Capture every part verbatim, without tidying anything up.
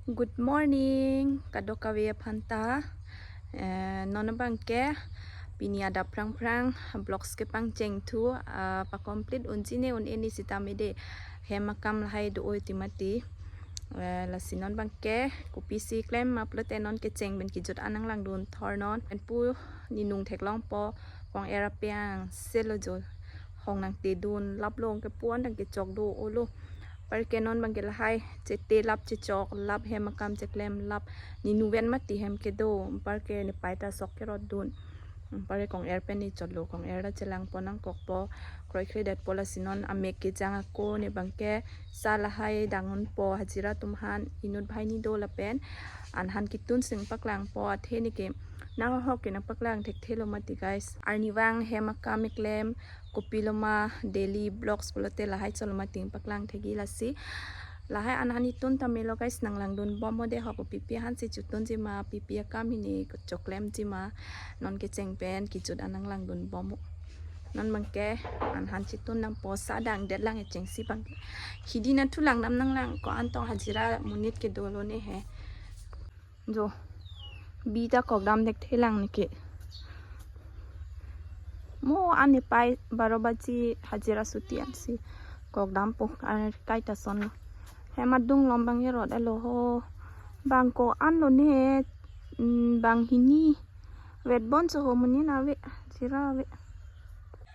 Good morning, kadokave aphan ta. Eh, non abangke pini adap phrang phrang vlogs kepangcheng thu, ah, pa complete unji ne un-e ni sitame de hem akam lahai do-oi ti mati. Eh, lasi non abangke kopisi klem ma pulote non kecheng pen kejut an nanglangdun thor non. Pen pu ninung theklongpo, kong-er apeng selo jo. Hong nangtedun, lap long ke puan dang kechok do-olo. Anparke non abangke lahai chete lap chechok, lap hem akam cheklem, lap ninu ven mati hem kedo. Anparke nepei ta sok kerotdun. Anparke kong-er pen ne chotlo, kong-er ta chelangpo nangkokpo, kroikredetpo, lasi non amek kejang ako ne abangke sa lahai dang unpo hajira atum aphan, inut banghini do lapen an aphan ketun si nangpaklangpo, athe ne ke nahok ke nangpaklang thekthelo mati guys. Arnivang hem akam keklem, kopilo ma daily vlogs pulote lahai cholo mati nangpaklang thekji, lasi lahai an aphan ketun tame lo guys, nanglangdun bom ho de ho, kopi pi aphan si chetunji ma, pi pi akam hini kechok klemji ma, non kecheng pen kejut an nanglangdun bom ho. Non abangke an aphan chetun nangpo, sa dang det lang kechengsi abang. Hidi na thu langdam nanglang, ko-an tong hajira monit kedo lo ne he. Jo, bi ta kok dam thekthelang ne ke. Mo an nepei baro baji hajira chuti ansi kok dampo, ar kaita son lo. Hem adung lom abang erot elo ho. Bang ko-an lo ne, mm, banghini vet bom cho ho, monit ave, hajira ave.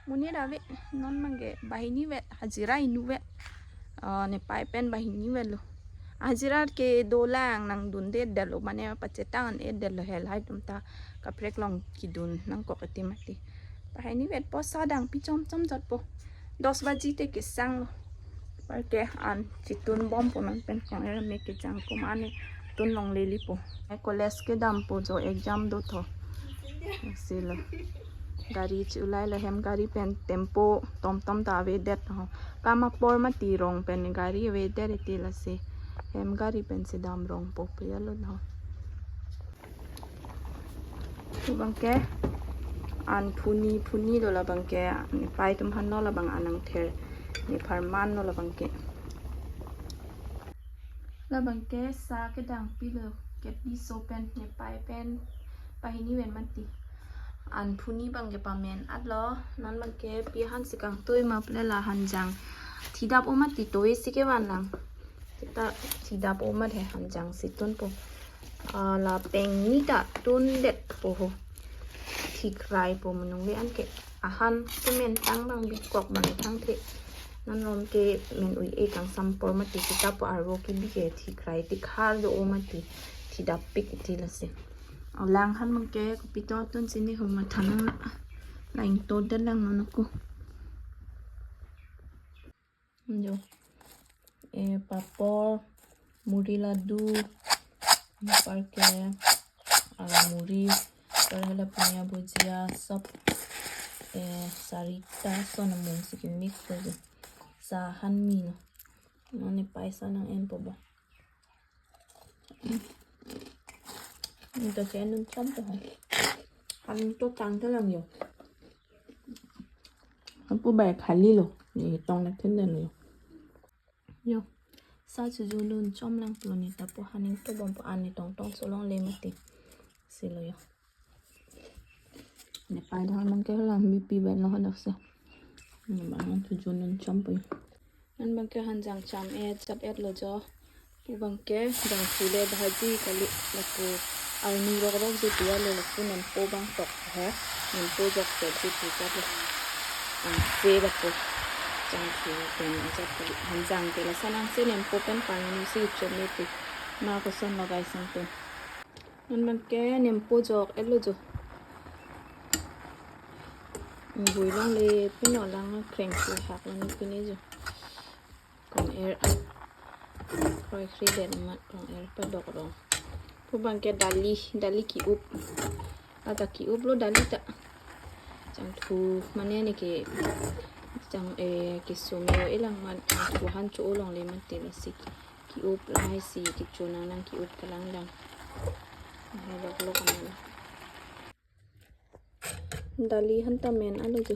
Monit ave, non abangke banghini vet, hajira inut vet. Ah, nepei pen banghini vet lo. Hajira kedo lang nangdunde detlo, mane pachetang an-e detlo, he lahai atum ta kaprek long kedun nangkok eti mati. Banghini vetpo, sa dang pi chom chom jotpo. Dos baji te kesang lo. Anparke an chetun bompo, non pen kong-er amek kejang ako mane tun longle lipo. Eh, college kedampo jo, exam do tho. Silo. Gari che-ulai lo, hem gari pen tempo, tomtom ta avedet ho. Kam apor mati rong pen gari avedet eti, lasi hem gari pensi dam rongpo, pia lo ho. Labangke an phuni phuni lo, labangke nepei atum aphan lo labang an nangther, nepharman lo labangke. Labangke sa kedang pilo, ketbi so pen nepei pen banghini ven mati. An phuni abangke pamen atlo, non abangke pi aphan si kangtui ma pule la hanjang thidap o mati, toy si kevan lang. Kita thidap o mat he, hanjang si tunpo. Ah, la peng ni ta tundetpo ho. Thikraipo, monung ve an ke. Ahan kemen tang abang bikok abang thangthe. Non rom ke men ui e kangsam apor mati, kita pu arvo kebi ke thikrai tikhar do o mati. Thidap pik eti lasi. Alang aphan abangke kopi to tunsi ne ho, matha nang la ingto det lang non ako. Jo. Eh, papor, muri ladu, anparke, ala muri, anparke la punya bhujia, sop, eh, sarita, so namong si kemix lo jo. Sa hanmi lo. Non nepei sa nang-enpo bo. Neta ke nun chompo ho. Han to tangte lang jo. An pu bai khali lo. Ne tong nak thenden lo jo. Jo. Sa chuju nun chom lang pulo, neta pu han ingto bompo, an ne tongtong so longle mati. Silo jo. Nepei dang abangke lang B P bai lo hadak se. Ne abang an chuju nun chompo jo. Non abangke hanjang cham-et chap-et lo jo. Pu abangke jangthu le bhaji kali, lapu arni rok rok je tia lo, lapu nempo abang tok he. Nempo jok se je pu chap lo. Ang se lapu. Jangthu pen ajat kali. Hanjang ke la sanang se nempo pen pangni si chom mati. Ma koson lo guys nangtum. Non abangke nempo jok-et lo jo. Bui longle pino, lang kreng si hak lo ne pine jo. Kong-er. Kroikredet amat kong-er padok rong. Pu abangke dali, dali ki-up. Ada ki-up lo dali ta. Jangthu mane ne ke jang, eh, kesumeo elang mat jangthu han cho-o longle mati lasi. Ki-up lahai si kecho nang nang ki-up kalang lang. Lahai lok lok amat. Dali han ta men alo jo.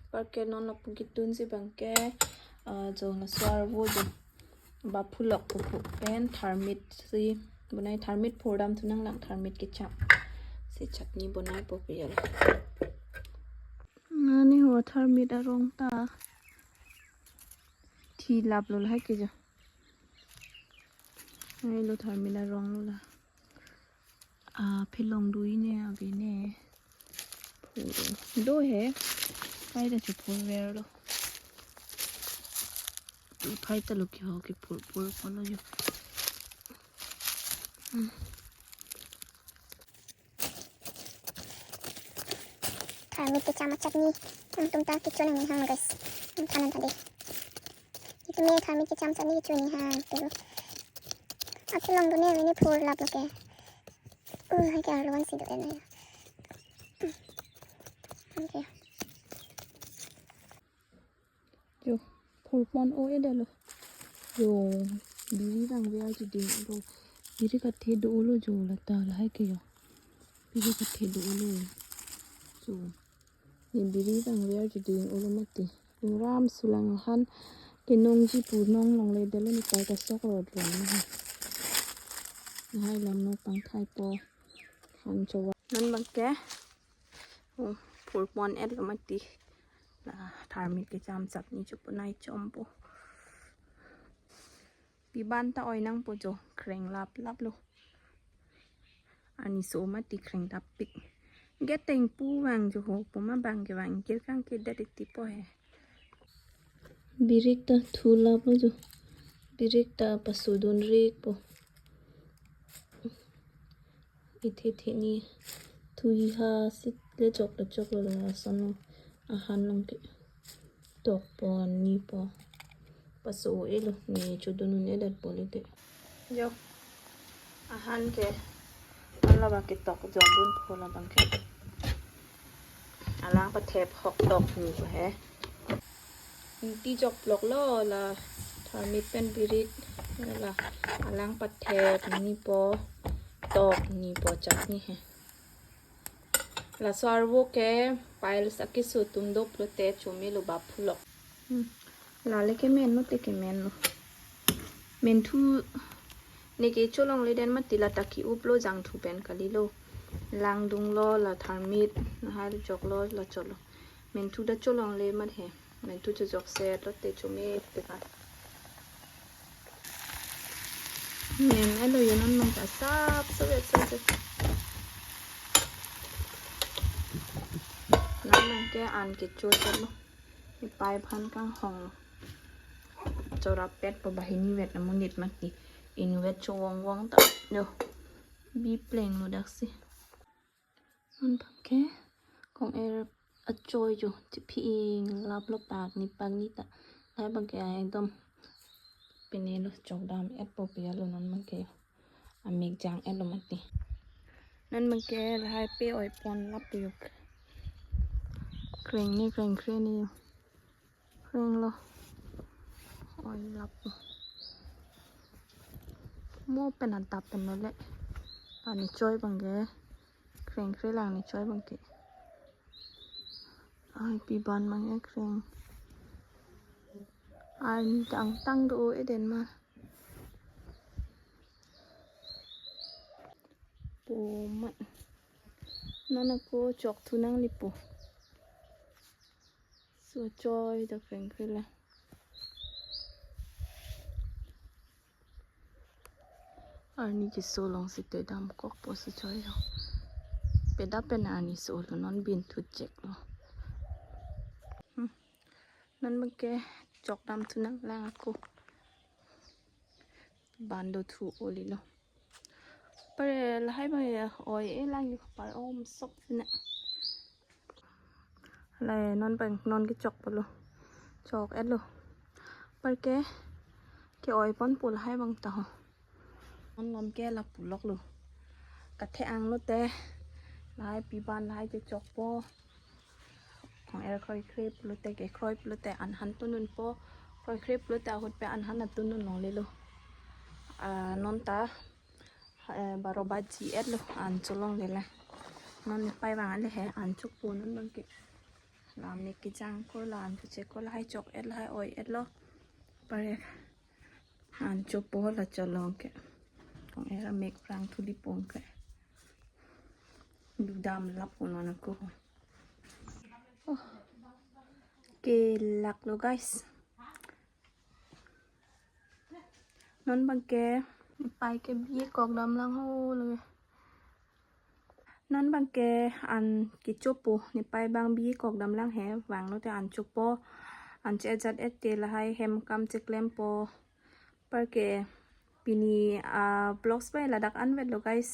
Anparke non lapu ketun si abangke, ah, jo laso arvo jo. Ba phulok pupu pen tharmit si bonai, tharmit phurdam thu nanglang, tharmit kecham si chutney bonaipo piyal. Ani ho tharmit arong ta thilaplo lahai ke jo. Ai lo tharmit arong lo la. A, philong dui ne ave ne. Phur do he. Phai ta chu phurver lo. Tu phai ta lo ke ho ke phur phur ko lo jo. Hmm. Tharmit kecham a chutney. Tum tum ta kecho nangne hang guys. Tum thanan ta de. Itum me tharmit kecham chutney kecho ni hang tu. Aphilong dun ne ave ne phurlaplo ke. Uh, hai ke arlo an si do-et na ya. Okay. Jo, phurpon o-edetlo. Jo, biri vangver cheding lo. Biri kathe do-olo jo lata lahai ke jo. Biri kathe do-olo. Jo. Ne biri vangver cheding olo mati. Ram sulang han kenongji pu nong longledetlo, ne pai ta sok rot rong ne. Lahai lam no pangthaipo. Han chowa. Non bangke. Oh, phurpon-etlo mati. La tharmit kecham chutney chu bonai chompo. Piban ta oi nangpo jo, kreng laplaplo. Arni so mati kreng lappik. Geteng pu vang jo ho, puma bang ke vang kirkang ke dari tipo he. Birik ta thulaplo jo. Birik ta pasudun rikpo. Ithe the ni thui ha si le chok le choklo la sono ahan long ke. Tokpo nipo. Paso-elo ne chodun un-edetpo le te. Jo. Ahan ke. Ala ba ke tok jodun po la bang ke. Alang pathep hok tok nipo he. Ingti jok blok lo la tharmit pen birik la alang pathep nipo tok nipo chutney he. Laso arvo ke piles akeso atum doplo te chomelo ba phulok. Hmm. Lale kemen lo te kemen lo. Menthu ne kecho longleden mati lata ki-uplo jangthu pen kalilo. Langdunglo la tharmit nahai choklo la cholo. Menthu ta cho longle mat he. Menthu cho jokse lo te chome te ka. Men elo yo non mang ka sap so vet so vet. Non mang ke an kecho chalo. Ipai aphan kanghong. Chorap petpo banghini vet amonit mati. Inut vet cho vong vong ta. Yo. Bi plenglo daksi. Non bangke kong-er achoi jo chiphi-inglaplo pakni pakni ta. Lahai bangke ekdom pine lo chokdam-etpo piyalo non bangke. Amek jang-etlo mati. Non bangke lahai pe oiponlappo jo. Kreng ne kreng kre ne jo. Kreng lo. Oilappo. Mo pen adap pen lo le. Ani choi bangke. Kreng kre lang ni choi bangke. Ai piban bangke kreng. Ai ni tang tang do-eden ma. Po ma. Non ako chok thu nanglipo. So choi ta kreng kre la. Arni keso long site damkokpo so choi ho. Peda pen arni so lo non bin thu cheklo. Hmm. Non bangke chokdam thu nanglang ako. Bando thu olilo. Pare lahai bang ya oi-e lang yo par om sok sina. Lahai non bang non kechokpo lo. Chok-etlo. Par ke ke-oiponpo lahai bang ta ho. Non non ke la puloklo. Kathe-anglo te. Lahai piban lahai kechokpo. Kong-er kroikre pulote ke kroi pulote an han tununpo. Kroikre pulote ahut pen an han atunun longlelo. Ah, non ta, eh, baro baji-etlo an cholongle la. Non ne pai bang ale he an chokpo non bangke. Lam ne kejang ko la an puche ko lahai chok-et lahai oi-etlo. Pare An chopo la cholong ke. Kong era mek rang thuli pong ke. Dudam lap kono na ko. Oh. Ke lak lo guys. Non bang ke pai ke bi kok dam lang ho lo. Non bang ke an kechopo ne pai bang bi kok dam lang he vang lo te an chopo an che ajat et te lahai hem kam cheklempo. Par ke pini a vlogs bai ladak anvet lo guys.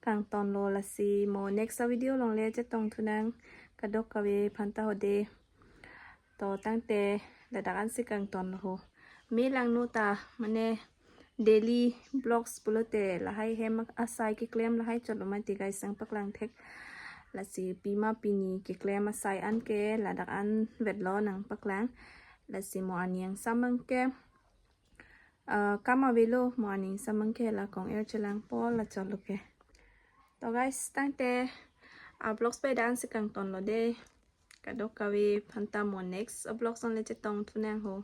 Kangton lo lasi mo next a video along le chetong thunang kadokave phanta hode. To tangte ladak ansi kangton lo ho. Me lang no ta mane daily vlogs pulote lahai hem asai keklem lahai chot lo mati guys nangpaklang thek. Lasi pima pini keklem asai an ke ladak anvet lo nangpaklang. Lasi mo ani angsam bang ke ah, kam avelo mo ani angsam bang ke la kong er chelangpo la chot lo ke. To guys tangte a vlogs bai dak ansi kangton lo de. Kadokave phanta mo next a vlogs along le chetong thunang ho.